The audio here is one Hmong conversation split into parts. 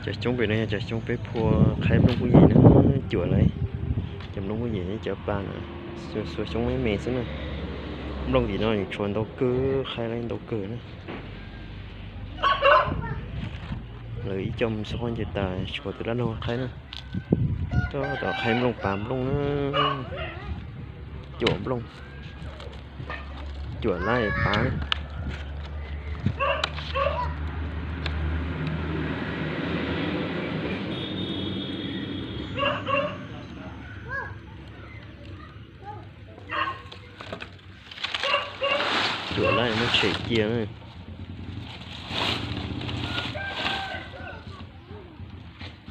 Cov xyoob pem no yog cov xyoob peb phua qhaib nplooj kuj yim na, cuam lawm. Cov nplooj kuj yim cov pas na, xuas xyoob me me xwb na. Nplooj tim no nws tshuav ntau kawg, qhaib lawm ntau kawg na. Lawv ib co mus xub qab nce tas tshuav tus dab laug qhaib na. Tab tom qhaib nplooj pas nplooj na, cuam nplooj, cuam laij pas na. Cuam laij muab tshem cia na.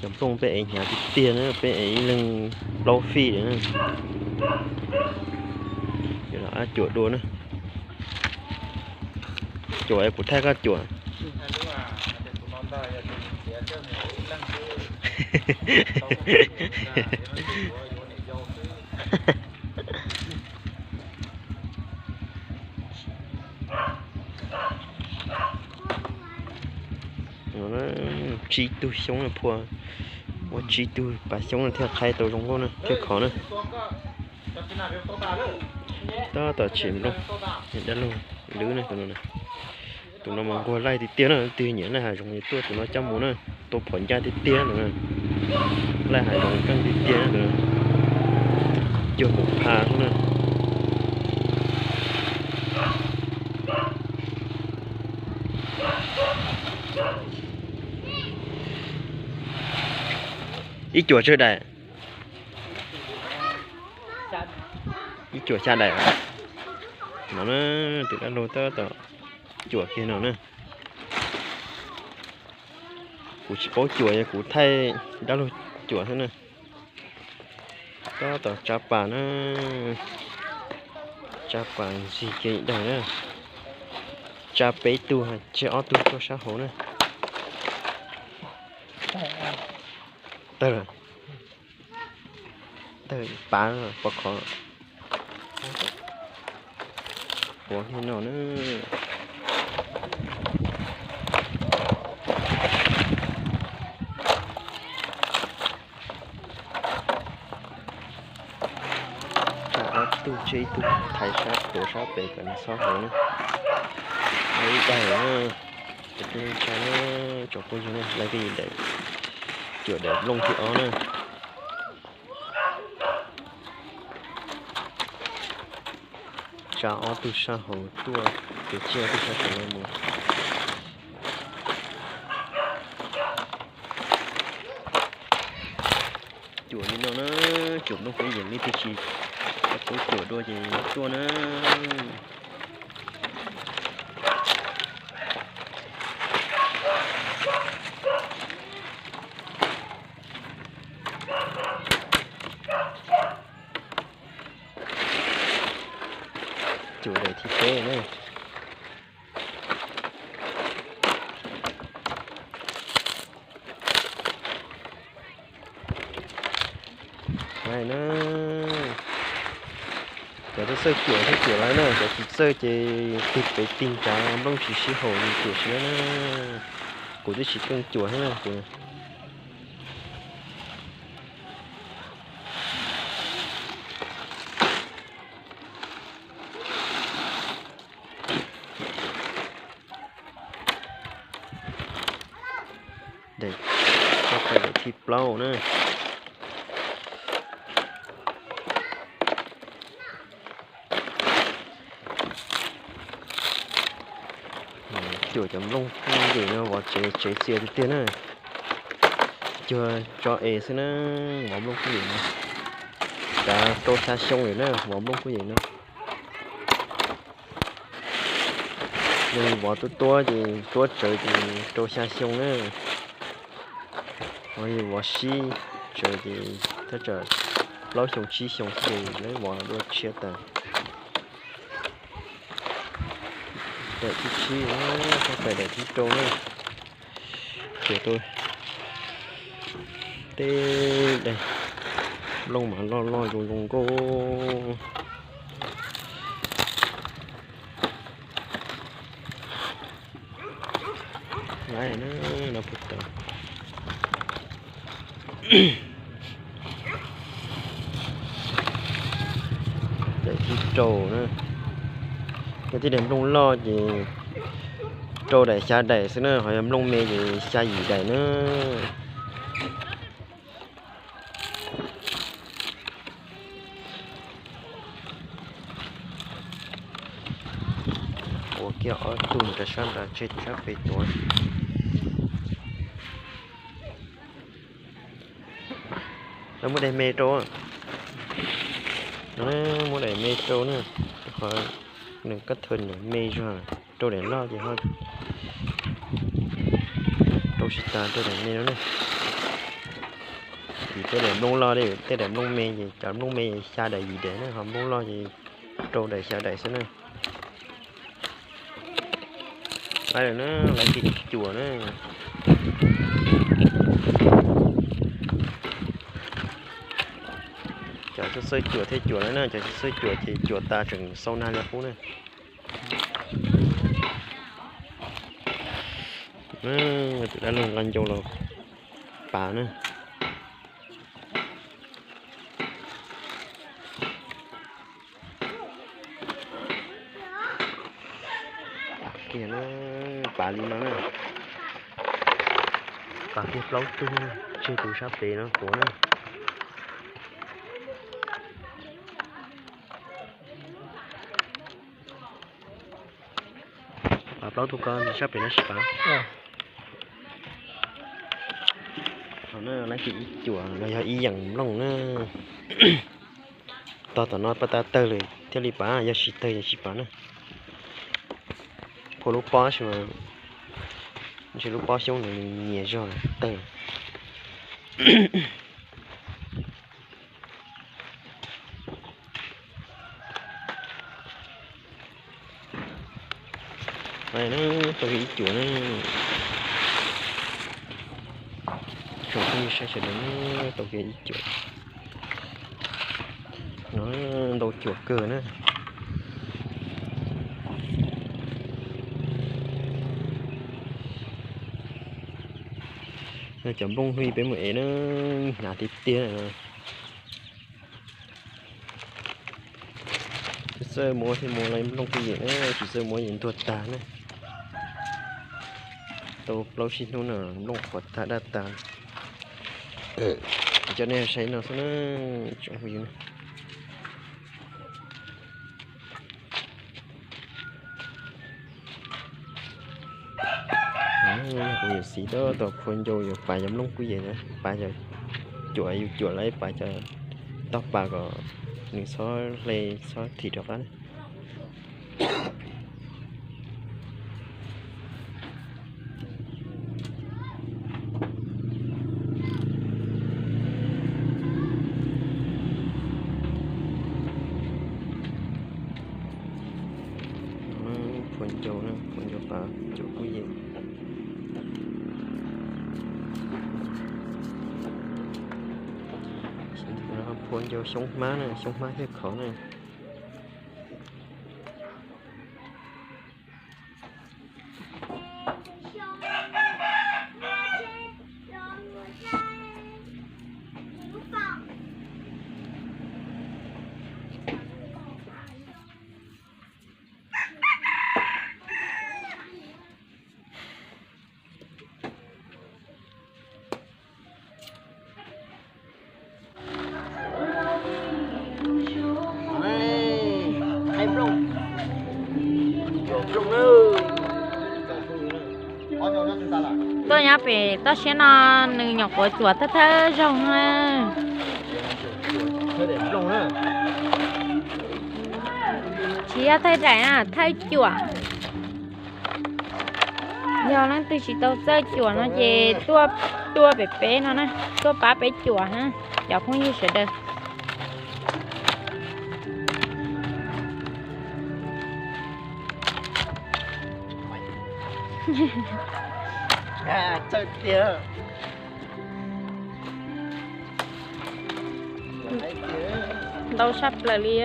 Cov nplooj peb ev hnyav tiag tiag na, peb ev ib leeg plaub fij lawm na. Ces los ab cuam dua na. Cuam es kuv thaij koj cuam. Tsib tug xyoob phua, muaj tsib tug pas xyoob thiaj qhaib tau zoo nkauj na, thiaj khov na. Tab tom tshem nplooj, dab laug lwb na tus no. Tus no mas nquag laij tiag tiag na, leej twg nyiam laij hav zoov tuaj tus no coj mus na. Tua phom ncaj tiag tiag tus no. Laij hav zoov keej tiag tiag na tus no. Cuag mus pha xwb na. Ib cuam tsawg daim? Ib cuam xya daim. No na, tus dab laug tab tom cuam kiag no na. Kuv tsis paub cuam, yog kuv thaij dab laug cuam xwb na. Tab tom tsa pas na. Tsa pas ntxig kiag ib daim na. Tsa peb tug, tseg ob tug tuaj sab hauv na. Tawg, tawg pav pov khov. Quav hlo no na. Tsa ob tug, tseg ib tug thaiv sab puav sab pem kom nws txhob hauv na. Ib daim na, cov phooj ywg tsa na, tsoom phooj ywg na, laij twj ywm daim, cuam daim nplooj thib ob na. Tsa ob tug sab hauv tuaj, ces tseg ob tug sab hauv no mus. Cuam li no na, cuam nplooj kuj yeem li tiag tsis, kuv cuam dua ces tuaj na. Cuam daim thib peb na. Lawm na, cov txawj txawj cuam thiaj cuam lawm na, cov tsis txawj ces tig pem tig tsav nplooj tsis sib haum cuam siab na. Kuv twb tsis keej cuam thiab na kuv. Daim, daim thib plaub na. Cuam cov nplooj kuj yem no vov tsev tsev txias tiag tiag na. Cuag tso es xwb na, vov nplooj kuj yem no. Kav rau xya xyoo lawm na, vov nplooj kuj yem no. Yog vov tuab tuab ces tuab tsawv ces rau xya xyoo na. Ho yog vov sib tsawv ces thaj tsam plaub xyoo tsib xyoo xwb ces lawv vov dua tshiab tas. Daim thib tsib, daim thib rau na. Ces tau tej daim nplooj mas loj loj zoo zoo nkauj. Laib na, no puag ta. Daim thib rau na. Yog tej daim nplooj loj ces rau daim xya daim xwb na, ho yog nplooj me ces xya yim daim na. Ua kiag ob tug rau sab nrad tseg tus sab pem tuav. Lawv muab daim me rau, muab daim me rau na, qhov nws kab thawj nws me zog, rau daim loj ces ho rau tsis tas rau daim me no na. Vim tej daim nplooj loj li tej daim nplooj me ces cov nplooj me xya daim yim daim na, ho nplooj loj ces rau daim xya daim xwb na. Lawv na, lawv tiv cuam na. Cov txawj cuam thiaj cuam lawm na, cov tsis txawj cuam ces cuam tas tseem xau nag li qub na. Tus dab laug nqa ncau los pav na. Pav kiag na, pav li no na. Pav kiag plaub tug, tseg tus sab pem no tuav na. Pav plaub tug ko sab pem no tsis pav. Thaum no lawv tiv ib cuam los yog ib yam nplooj na. Tog tom no pab tab tawg lawm thiaj li pav, yog tsis tawg yog tsis pav na. Phua lub pob sis mas, ntshe lub pob xyoob nws nyias zog tawg. Tau kiag ib cuam na. Tsoom phooj ywg saib sawv daws, tau kiag ib cuam. No ntau cuam kawg na. Cov nplooj hlub peb mus ev na, hnyav tiag tiag. Txawj muab thiaj muab lawv nplooj kuj yem na, tsis txawj muab yem ntuag tag na. Tau plaub tsib hnub no nplooj qhuav tag daj tag. Coj nej saib no xwb na, tsoom phooj ywg. Kuv yuav siv tab tom phua ncau yuav pav cov nplooj kuj yem na, pav cov cuam yus cuam lawm pav cov tog pas kom nws txhob hle txhob thim rov qab na. Phua ncau na, phua ncau pav cov kuj yem. Phua ncau xyoob hmab na, xyoob hmab thiaj khov na. Tuaj nyob pem toj siab no nws nyuam qhuav cuam thawj thawj zaug na. Tsis yog thawj daim na, thawj cuam. Yog leej twg tsis tau txawj cuam no ces tuaj, tuaj pem peb no na, tuaj pab peb cuam na, cov phooj ywg sawv daws. Ntau tshaj plaws li,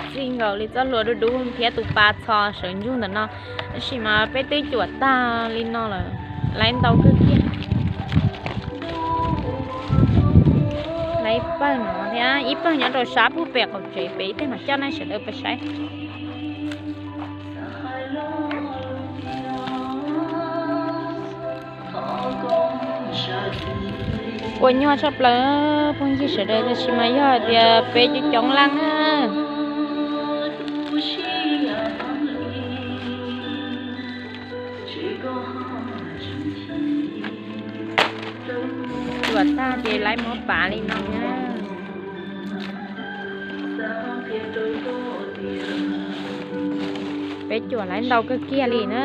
txij nkaus li txoj hlua dub dub thiab tus pas txho sawv ntsug ntawm no, tab sis mas peb twb cuam tag li no lawm, lawv ntau kawg kiag. Pawg no thiab ib pawg nyob rau sab pug pem qaum tsev pem, ib teg mam coj nej sawv daws pais saib. Ua nyuaj tshaj plaws phooj ywg sawv daws, tab sis mas yog hais tias peb coob coob leej na. Cuam tag ces lawv muab pav li no na. Peb cuam lawv ntau kawg kiag li na.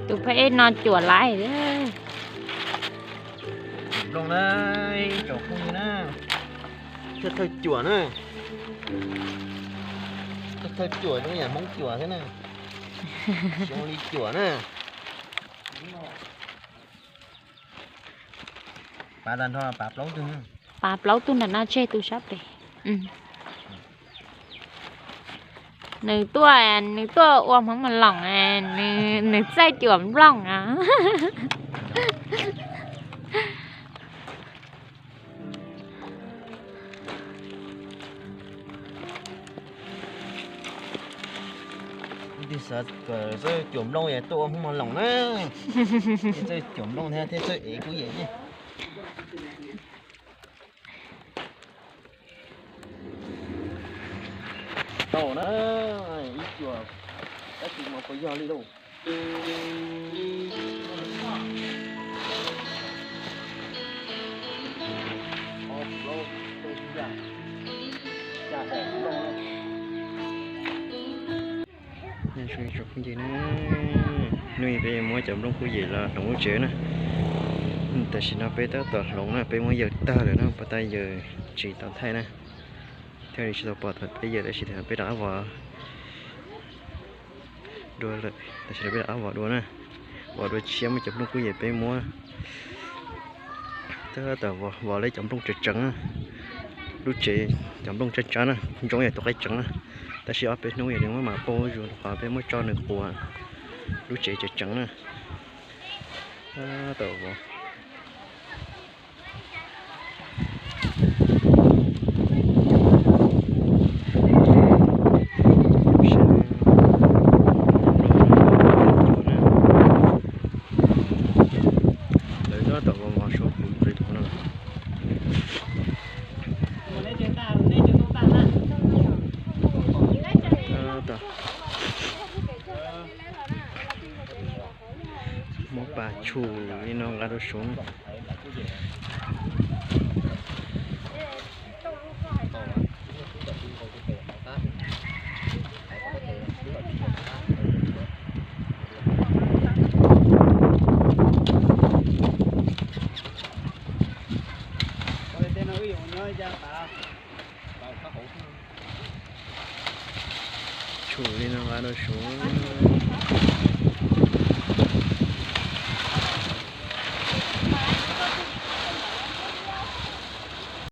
Tus phab ej no cuam lawv. Nplooj na, ib tsoom phooj ywg na, thawj thawj cuam na, thawj thawj cuam zoo yam Hmoob cuam thiab na, zoo li cuam na. Pav tag nrho pav plaub tug. Pav plaub tug nram no tseg tus sab pem. Nws tuaj, nws tuaj ua Hmoob Mos Loos, nws txawj cuam nplooj na. Tig xav kom txawj cuam nplooj es tuaj ua Hmoob Mos Loos na. Txawj cuam nplooj thiab thiaj txawj ev kuj yem. Tau na, ib cuam, tab sis mas puas yog li lauj. Hnub no peb muab cov nplooj kuj yem los hloov lub tsev na. Tam sim no peb tab tom hloov na, peb muab yawm tag lawm na, puas tas yawm tsis tau thaij na. Thiaj li tsis tau pom thaum peb yawm, tab sis peb rov qab vov dua lawm, tam sim no peb rov qab vov dua na. Vov dua tshiab muab cov nplooj kuj yem peb muab tab tom vov, vov lawm cov nplooj tseem tseev na. Lub tsev cov nplooj tsab tsab na, ntsoov yog tus qaib tseev na. Tab sis ob peb hnub yog nws muab mam qaug zus rau qhov peb muab tso nws quas, lub tsev tseem tseev na. Tab tom vov. Lawv tab tom vov vov suav kuv nqis hauv no. Muab pas tshum li no nqa rau suav na. Tshum li no nqa rau suav.